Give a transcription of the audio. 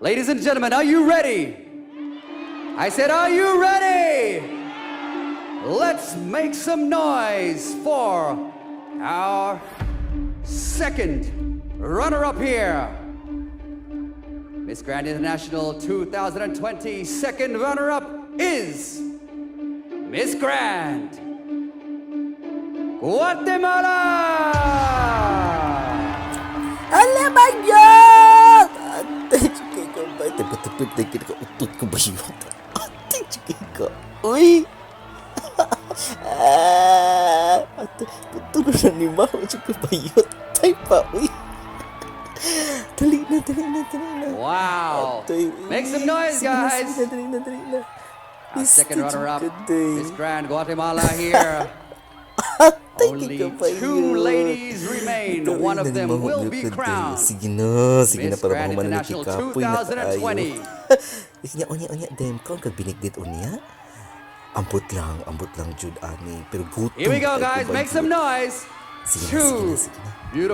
Ladies and gentlemen, are you ready? I said, are you ready? Let's make some noise for our second runner-up here. Miss Grand International 2020 second runner-up is Miss Grand Guatemala! Ala bayot! Atay, chikay ka ba? Tapit-tapit na kita ka utot ko bayot. Atay, chikay ka. Uy! Ah, atay, tutulo na ni Maho, chikay bayot. Tay pa, uy. Dali na, dali na, dali na. Wow! Atay, uy. Make some noise, Sige na, guys! sige na, dali na, dali na. Our second runner-up, Atay. Miss Grand Guatemala here. Atay, Only kay ka two bayot. Ladies remain. Ito, One of them will be crowned sige na, sige na Miss para Grand mahuman na ni International kikapoy na kaayo. 2020. Unya, unya, unya, dem, kaon kag binigdit unya? Ambot lang, jud ani. Pero gutom Here we go, kaayo ko guys. Make bayot. some noise. Sige na, sige Two na, sige na. beautiful.